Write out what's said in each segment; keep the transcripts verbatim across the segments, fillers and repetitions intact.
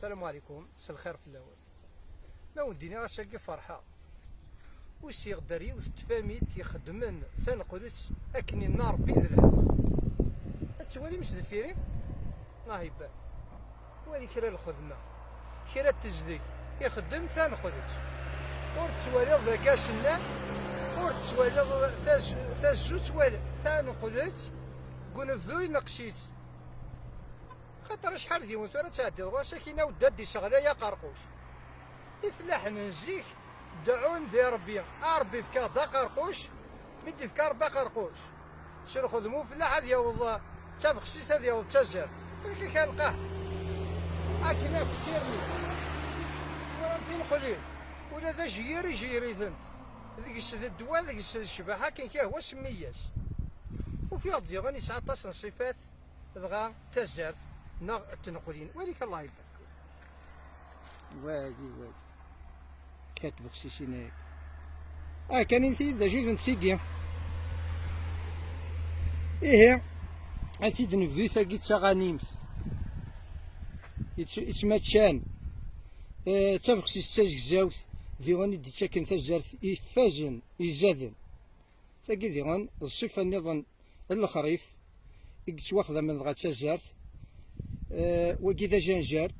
السلام عليكم، مساء الخير في الاول. ما وديني غاش اكي فرحه. وسيغ دار يوث تفاميت يخدمن ثنقلت اكن النار بيد الحق. اتشوالي مش ذفيري؟ الله يبارك. ولي كرا الخدمه، كرا التزدي يخدم ثنقلت. ورتشوالي ذاك اسنا، ورتشوالي ثاج ثاج ولا ثنقلت. قنفذوي نقشيت. خاطر شحال ديون ثورة تعدي الغوصة كينا وداد دي شغلة يا قرقوش. إفلاح نزيك دعون ذي ربي، أربي فكا دا قرقوش، مدي فكا ربا قرقوش. شنو خدمو فلاح هذه يا والله، تاب خصيص هذه يا والله تزر. كي كان قاه. أكنا في سيرني. ورا فين قليل. ولا ذا جيري جيري ذنت. ذيك السد الدواء، ذيك السد الشباحة، كان كيهوى سمياس. وفي غدي غني ساعة تصل صفات. Dɣa tazart neɣ tneqlin. Wali-k, Allah ibarek. Wali, wali. Kat bexsisin-agi. Ah, kan inti d acu-tent tigi. Ihi, ad tt-id-nebdu tagi d taɣanimt. Yettmaččan, eh, d tabexsist d tazegzawt, diɣen i d-ittaken tazart ifazen, izaden. Tagi diɣen d ṣṣifa nniḍen n lexrif i yettwaxdamen dɣa d tazart. Eh, wagi d ajanjar.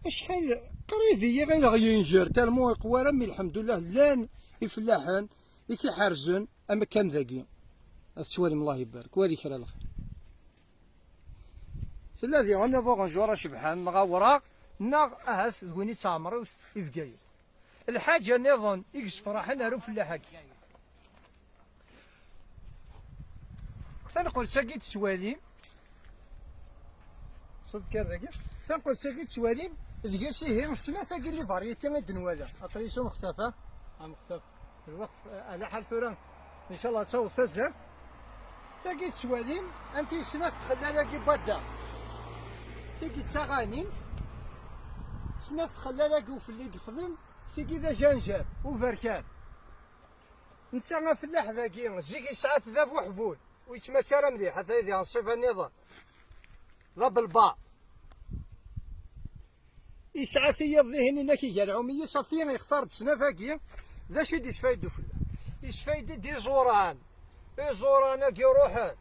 Acḥal qrib i yiɣil ɣ-yenjer, talmu iqwa ara, mi lḥemdullah llan ifellaḥen i t-iḥerzen am akka am dagi. Ad tettwalim, Allah ibarek, wali kra lxir. Tella diɣen iḍuɣen jur acebḥan, neɣ awraɣ, neɣ ahat d win i d-teɛmer i Bgayet. Lḥaǧa nniḍen i yessefraḥen ar ufellaḥ-agi. Tanqult-agi tettwalim, ṣṣeddkar dagi, tanqult-agi tettwalim, deg-s ihi snat-agi n les variétés i d-nwala. Aṭris umextaf, a? Amextaf. Lweqt, eh, ala ḥal tura, ncallah ad taweḍ tazart. Tagi tettwalim, anti snat txellal-agi n wadda. Tagi d taɣanimt, snat txellal-agi ufella i yexdem, tagi d ajanjar, uberkan. Netta afellaḥ dagi, zik yesɛa-t d abuḥbul, ur yettmačči ara mliḥ, ata yid-i anṣiba nniḍen. D abelbaḍ. Yesɛa tiyiḍ dihin inak iga lɛum-iyi, ṣafi yextar-d snat-agi. D acu i d-isfayed ufella? Isfayed-d iẓuran. Iẓuran-agi ruḥen.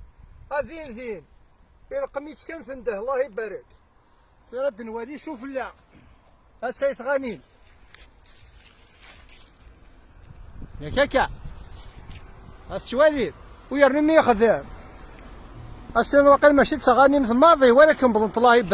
A din din. Ilqem-itt kan tendeh, Allah ibarek. Tura ad d-nwali s ufella. Attay tɣanimt. Yak akka. Ad tettwali. U yernu mi yexdem. Ass-a waqil mačči d taɣanimt maḍi, walakin wwḍent, Allah ibarek.